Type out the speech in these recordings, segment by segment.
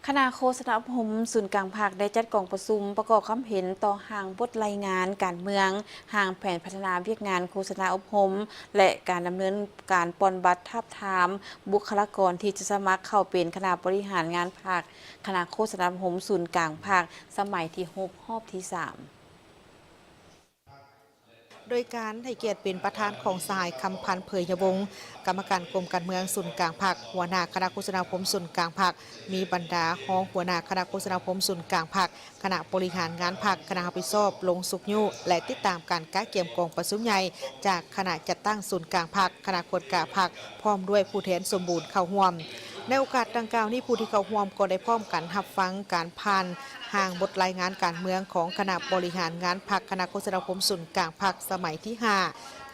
ຄະນະໂຄສະນາອົບຮົມສູນກາງພັກ ໄດ້ຈັດກອງປະຊຸມປະກອບຄຳເຫັນຕໍ່ຮ່າງບົດລາຍງານການເມືອງ, ຮ່າງແຜນພັດທະນາວຽກງານໂຄສະນາອົບຮົມ ແລະ ການດຳເນີນການປ່ອນບັດທາບທາມບຸກຄະລາກອນທີ່ຈະສະໝັກເຂົ້າເປັນຄະນະບໍລິຫານງານພັກ, ຄະນະໂຄສະນາອົບຮົມສູນກາງພັກ ສະໄໝທີຫົກ ຮອບທີສາມ. ໂດຍການໃຫ້ກຽດເປັນປະທານຂອງສະຫາຍ ຄຳພັນ ເຜີຍຍະວົງ ກຳມະການກົມການເມືອງສູນກາງພັກ, ຫົວໜ້າຄະນະໂຄສະນາອົບຮົມສູນກາງພັກ, ມີບັນດາຮອງຫົວໜ້າຄະນະໂຄສະນາອົບຮົມສູນກາງພັກ, ຄະນະບໍລິຫານງານພັກ, ຄະນະຮັບຜິດຊອບລົງຊຸກຍູ້ ແລະ ຕິດຕາມການກະກຽມກອງປະຊຸມໃຫຍ່ຈາກຄະນະຈັດຕັ້ງສູນກາງພັກ, ຄະນະກວດກາພັກ ພ້ອມດ້ວຍຜູ້ແທນສົມບູນເຂົ້າຮ່ວມ. ໃນໂອກາດດັ່ງກ່າວນີ້, ຜູ້ທີ່ເຂົ້າຮ່ວມກໍໄດ້ພ້ອມກັນຮັບຟັງການຜ່ານຮ່າງບົດລາຍງານການເມືອງຂອງຄະນະບໍລິຫານງານພັກ, ຄະນະໂຄສະນາອົບຮົມສູນກາງພັກ ສະໄໝທີຫ້າ,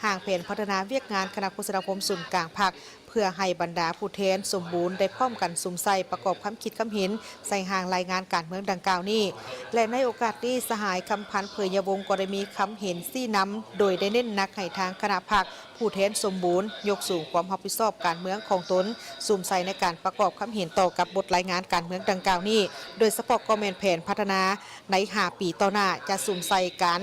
ຮ່າງແຜນພັດທະນາວຽກງານຄະນະໂຄສະນາອົບຮົມສູນກາງພັກ, ເພື່ອໃຫ້ບັນດາຜູ້ແທນສົມບູນໄດ້ພ້ອມກັນສຸມໃສ່ປະກອບຄຳຄິດຄຳເຫັນໃສ່ຮ່າງລາຍງານການເມືອງດັ່ງກ່າວນີ້. ແລະ ໃນໂອກາດນີ້, ສະຫາຍ ຄຳພັນ ເຜີຍຍະວົງ ກໍໄດ້ມີຄຳເຫັນຊີ້ນຳ ໂດຍໄດ້ເນັ້ນໜັກໃຫ້ທາງຄະນະພັກ ຜູ້ແທນສົມບູນ ຍົກສູງຄວາມຮັບຜິດຊອບການເມືອງຂອງຕົນ, ສຸມໃສ່ໃນການປະກອບຄຳເຫັນຕໍ່ກັບບົດລາຍງານການເມືອງດັ່ງກ່າວນີ້, ໂດຍສະເພາະກໍແມ່ນແຜນພັດທະນາໃນຫ້າປີຕໍ່ໜ້າ ຈະສຸມໃສ່ການ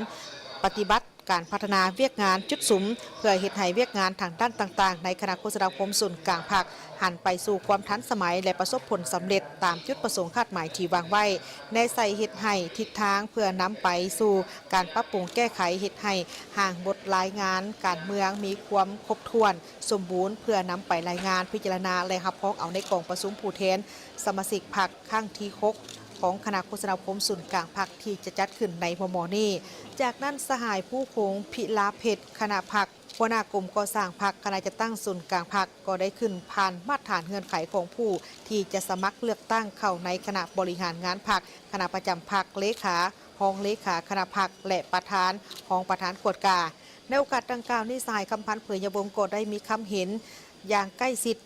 ປະຕິບັດການພັດທະນາວຽກງານຈຸດສຸມ ເພື່ອເຮັດໃຫ້ວຽກງານທາງດ້ານຕ່າງໆ ໃນຄະນະໂຄສະນາອົບຮົມສູນກາງພັກ ຫັນໄປສູ່ຄວາມທັນສະໄໝ ແລະ ປະສົບຜົນສຳເລັດຕາມຈຸດປະສົງຄາດໝາຍທີ່ວາງໄວ້, ແນໃສ່ເຮັດໃຫ້ທິດທາງເພື່ອນຳໄປສູ່ການປັບປຸງແກ້ໄຂ, ເຮັດໃຫ້ຮ່າງບົດລາຍງານການເມືອງມີຄວາມຄົບຖ້ວນ ສົມບູນ ເພື່ອນຳໄປລາຍງານ, ພິຈາລະນາ ແລະ ຮັບຮອງເອົາໃນກອງປະຊຸມຜູ້ແທນສະມາຊິກພັກຄັ້ງທີຫົກ ຂອງຄະນະໂຄສະນາອົບຮົມສູນກາງພັກ ທີ່ຈະຈັດຂຶ້ນໃນມໍ່ໆນີ້. ຈາກນັ້ນ, ສະຫາຍ ພູຄົງ ພິລາເພັດ ຄະນະພັກ ຫົວໜ້າກົມກໍ່ສ້າງພັກ, ຄະນະຈັດຕັ້ງສູນກາງພັກ ກໍໄດ້ຂຶ້ນຜ່ານມາດຖານເງື່ອນໄຂຂອງຜູ້ທີ່ຈະສະໝັກເລືອກຕັ້ງເຂົ້າໃນຄະນະບໍລິຫານງານພັກ, ຄະນະປະຈຳພັກ, ເລຂາ, ຮອງເລຂາຄະນະພັກ ແລະ ປະທານ, ຮອງປະທານກວດກາ. ໃນໂອກາດດັ່ງກ່າວນີ້, ສະຫາຍ ຄຳພັນ ເຜີຍຍະວົງ ກໍໄດ້ມີຄຳເຫັນຢ່າງໃກ້ຊິດ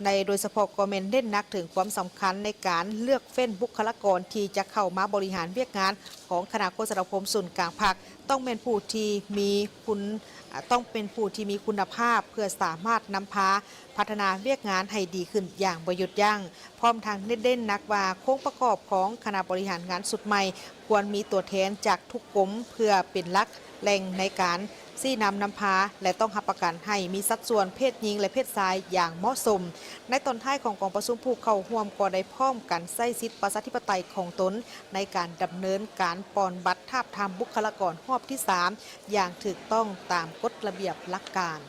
ໃນ ໂດຍສະເພາະກໍແມ່ນເນັ້ນໜັກເຖິງຄວາມສຳຄັນໃນການເລືອກເຟ້ນບຸກຄະລາກອນທີ່ຈະເຂົ້າມາບໍລິຫານວຽກງານຂອງຄະນະໂຄສະນາອົບຮົມສູນກາງພັກ ຕ້ອງແມ່ນຜູ້ທີ່ມີຄຸນ ອາ ຕ້ອງເປັນຜູ້ທີ່ມີຄຸນນະພາບ ເພື່ອສາມາດນຳພາພັດທະນາວຽກງານໃຫ້ດີຂຶ້ນຢ່າງບໍ່ຢຸດຢັ້ງ, ພ້ອມທັງເນັ້ນໜັກວ່າໂຄງປະກອບຂອງຄະນະບໍລິຫານງານຊຸດໃໝ່ ຄວນມີຕົວແທນຈາກທຸກກົມເພື່ອເປັນຫຼັກແຫຼ່ງໃນການຊີ້ນຳນຳພາ ແລະ ຕ້ອງຮັບປະກັນໃຫ້ມີສັດສ່ວນເພດຍິງ ແລະ ເພດຊາຍຢ່າງເໝາະສົມ. ໃນຕອນທ້າຍຂອງກອງປະຊຸມ, ຜູ້ເຂົ້າຮ່ວມກໍໄດ້ພ້ອມກັນໃຊ້ສິດປະຊາທິປະໄຕຂອງຕົນໃນການດຳເນີນການປ່ອນບັດທາບທາມບຸກຄະລາກອນຮອບທີສາມ ຢ່າງຖືກຕ້ອງຕາມກົດລະບຽບຫຼັກການ.